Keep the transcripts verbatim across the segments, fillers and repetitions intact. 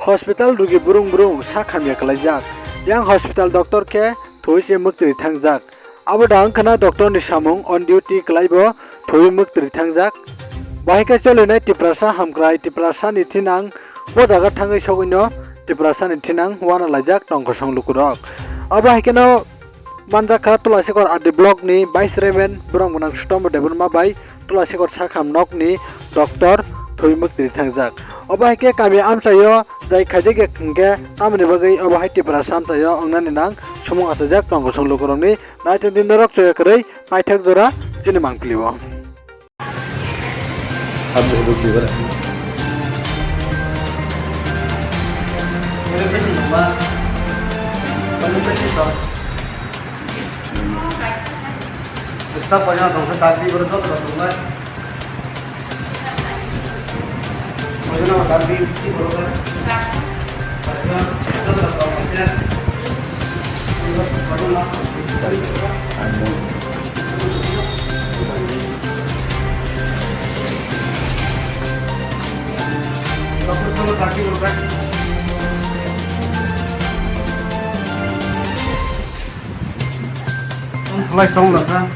Hospital rugi brung brung sak hamya kwlaijak. Yang hospital doctor khe thwi se mwktwi thangjak. Abo da wngkhana doctor ni samung, on duty kwlaibo thwi mwktwi thangjak. Bahai khe cholinai Tiprasa hamkrai, Tiprasa ni thinang bo jaga thangwi sogwino Tiprasa ni thinang wana laijak tongkosong lukurok. Abo hai kheno manjakha Tulasikor R D block ni Vice Chairman Boromgwnang Sutombo Debbarma bai Tulasikor sakham nokni doctor thwi mwktwi thangjak. Obo hai khe kami amchaio jai khaijak ya hwnkhe tamoni bagwi obo hai Tiprasa amchaio wngnani nang sumung achajak tongkosong lukurokni naitongdi norok choya kwrwi paithak jora chini mangpili o. Lai tong na sa.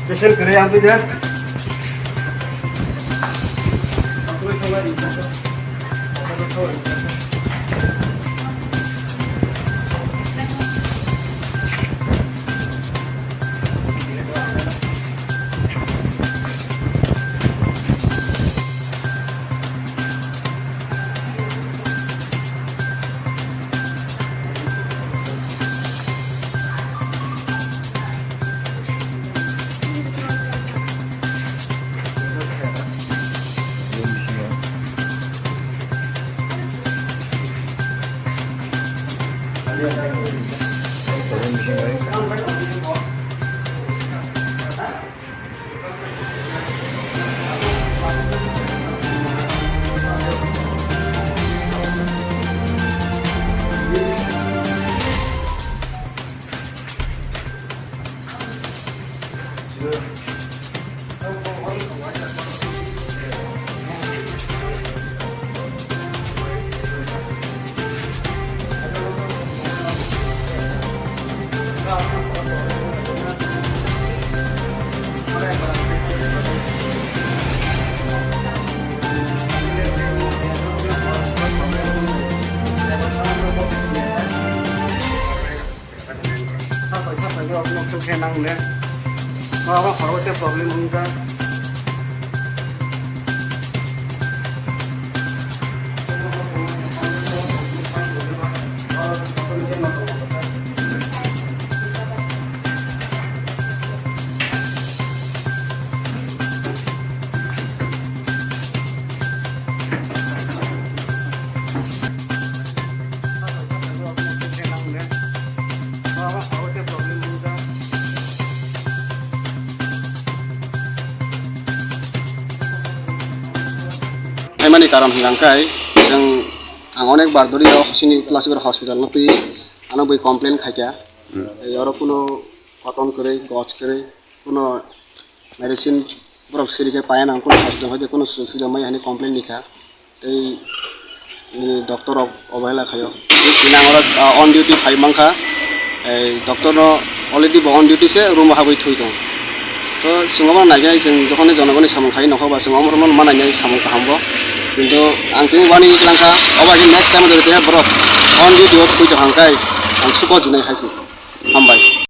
Patient kare ang tu dia. Sapai sapai rok nok thok khe nang le. Ma ma khoro te problem wng kha. Phaimani karon hwnkha khe, chwng, ang onek bar dori o chini Tulasikor hospital no twi ano bui complain khaikha. Hmm. Tei oro kuno koton kwrwi, goj kwrwi, kuno medicine borok siri khe paiya nang, kuno hospital hoite kuno sujuk sujuk mai hani complain ni kha. Tei, eh, doctor rok obhela khaio. Tini ang oro, ah, on duty phai mankha. Eh, doctor no already bo on duty se room o habwi thwi tong. To chwng obo naikhe chwng jokhonai jonogoni samung khai nokha ba chwng omo room no manai nai samung kaham bo. Kintu ang tini wani wngkha obo hai khe next time o jodi tei borok on duty o thwi tong hang khe ang suko jinai hai se. Hambai.